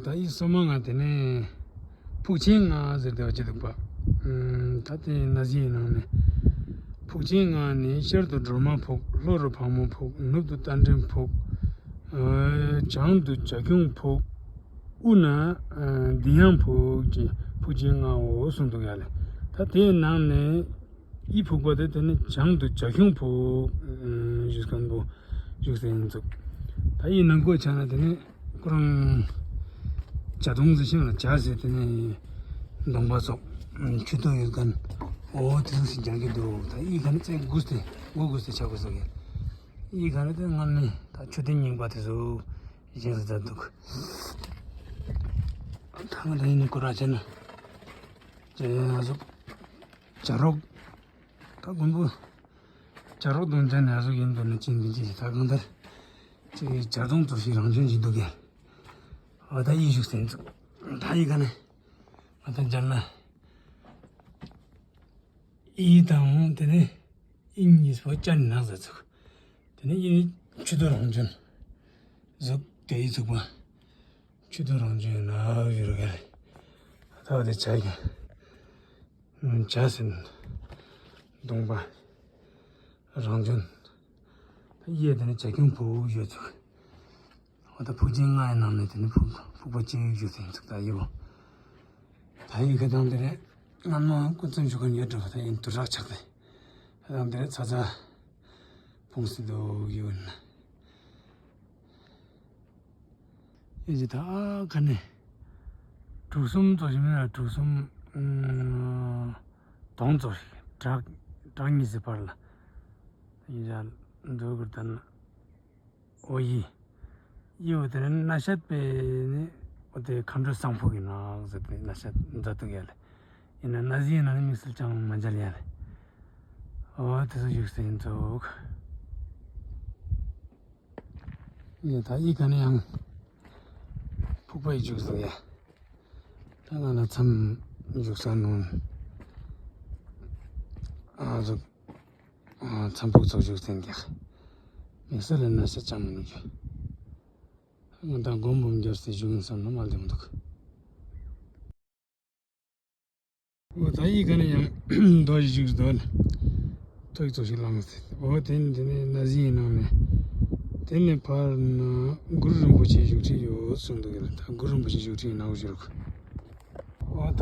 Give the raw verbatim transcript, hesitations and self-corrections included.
ད་ཡིག་སོ་མ་ལྔ་དེ་ནས་ཕུག་ཆེན་ལྔ་ཟེར་ཏེ་བ་ཅི་འདུག་པ། ཨུམ། ད་དེ་ན་གཞི་ཡི་ནང་ནས་ཕུག་ཆེན་ལྔ་ནི་ཤར་དུ་སྒྲོལ་མ་ཕུག། ལྷོ་རུ་ཕག་མོ་ཕུག། ནུབ་ཏུ་རྟ་མགྲིན་ཕུག། ཨ། བྱང་དུ་བྱ་ཁྱུང་ཕུག། དབུས་ན་ཨ་མདུན་ཡང་ཕུག་ཅེས་ཕུག་ཆེན་ལྔའོ་གསུངས་འདུག་ཡ་ལེ། ད་དེའི་ནང་ནས་ཨི་ཕུག་པ་དེ་དེ་ནི་བྱང་དུ་བྱ་ཁྱུང་ཕུག་ཨ་བཞུགས་མཁན་པོ་བཞུགས་ས་ཡིན་ཚུགས། ད་ཨི་ནང་ཁོ་ཆ་ན་དེ་ནི་ཁོ་རང་བྱ་དུང་ཟེར་ཤིང་ལ་བྱ་ཟེར་དེ་ནི་གདོང་པ་སོགས་མཆུ་ཏོ་ཡོད་མཁན། འོ་དེ་ཚོ་ཞིག་རྒྱག་གི་འདུག། ད་ཨི་ག་ནི་རྩེ་དགུ་སྟེ་དགུ་དགུ་སྟེ་ཆགས་པ་སོགས་ཡ། ཨི་ག་ནི་དེ་སྔར་ནི་ད་མཆོད་རྟེན་རྙིང་པ་དེ་ཚོ་བཞེངས་སུ་མཛད་འདུག། ད་ང་ད་ཡིན་ནི་ཁོ་ར་བྱས་ན་ང་ཚོ་བྱ་རོག་ད་མགོན་པོ་བྱ་རོག་གདོང་ཅན་ནས་ཨ་ཟུག་ཡིན་འདུག་ན་ཅི་འདི་ཅི་ཞིག་ད་གང་ལྟར་ཅིག་བྱ་གདོང་ཙོགས་ཤིག་རང་བྱོན་བྱེད་འདུག་གས། འོ་ད་ཨི་བཞུགས་ཟིན་ཚུགས། ད་ཨི་ག་ནས་ང་ད་མཇལ་ན་ཨི་དང་དེ་ནས་ཨི་གཉིས་པོ་ཅན་ནག་ཟེར་ཚུགས། དེ་ནས་ཨི་ནི་མཆུ་ཏོ་རང་བྱོན་ཟུག་དེ་ཨི་ཚུགས་པ། མཆུ་ཏོ་རང་བྱོན་ན་ཡོད་རེད་ག་རེད། ད་དེ་བྱ་ཡིན། བྱ་ཟིན། གདོང་པ། རང་བྱོན། གཡས་དེ་ནི་བྱ་ཁྱུང་ཕུག་ཡོད་ཚུགས། འོ་ད་ཕུག་ཆེན་ལྔ་ཡི་ནང་ནས་དེ་ནི་ཕུག་ཕུག་པ་གཅིག་ཡོད་ཚུགས་ད་ཡིན་པ། ད་ཡིན་ཁ་དང་དེ་རེད། སྔ་མ་སྐུ་མཚམས་བཞུགས་མཁན་ཡོད་འགྲོ་ད་ཡིན་དུ་རག་ཆགས་ཏེ། ཁ་དང་དེ་རེད་ཚ་ཚ། ཕུང་སྲིད་དུ་ཡོད་ན། ཨེ་ཅི་ད་ཨ་ཁ་ནས་དྲུག་གསུམ་ཙམ་ཞིག་མིན་ལ་དྲུག་གསུམ་ཨུམ། དོང་ཙམ་ཞིག་བྲག་བྲག་གཉིས་སི་བར་ལ་ཡིན་ཅག་འདུག་གི་ད་ན། ཨོ་ཡི། ཡི་འོ་དེ་ནི་ན་ཤད་པའི་ནི་ཨོ་དེ་མཁའ་འགྲོ་སང་ཕོ་གི་ནག་ཟེར་ཏེ་ན་ཤད་མཛད་འདུག་ཡ་ལེ། ཡིན་ན་ན་ཟི་ཡིན་ན་ནི་དམིགས་བསལ་ཅང་མ་མཇལ་ཡ་ལེ། ཨོ་དེ་ཚོ་བཞུགས་སེ་ཡིན་ཚུགས། ཡ་ད་ཡི་ག་ནས་ཡང་ཕུག་པ་ཡི་བཞུགས་སོང་ཡ། ད་ང་ལ་མཚམས་བཞུགས་ས་ནང་ཨ་ཟུག་ཨ་མཚམས་ཕུག་ཚོགས་བཞུགས་སེང་གེ། དམིགས་བསལ་ལ་ན་ཤ་ཅང་མི་ནུག་རྒྱུ། ང་ད་སྒོམ་སྦོམ་རྒྱབ་སྟེ་བཞུགས་ཡིན་བསམ་ན་མ་བདེ་མི་འདུག། འོ་ད་ཡི་ག་ནས་ཡང་རྡོ་ཞིག་བཞུགས་རྡོ་ལ་ཐོག་ཙོགས་ཤིག་ལངས་ཟེར། འོ་དེ་ནི་དེ་ནས་ན་ཟི་ཡི་ནང་ནས་དེ་ནས་ཕར་ན་གུ་རུ་རིན་པོ་ཆེ་བཞུགས་ཁྲི་ཡོད་གསུངས་འདུག་གི་ལ། ད་གུ་རུ་རིན་པོ་ཆེ་བཞུགས་ཁྲི་ཡིན་ན་འོ་བཞུགས། འོ་ད་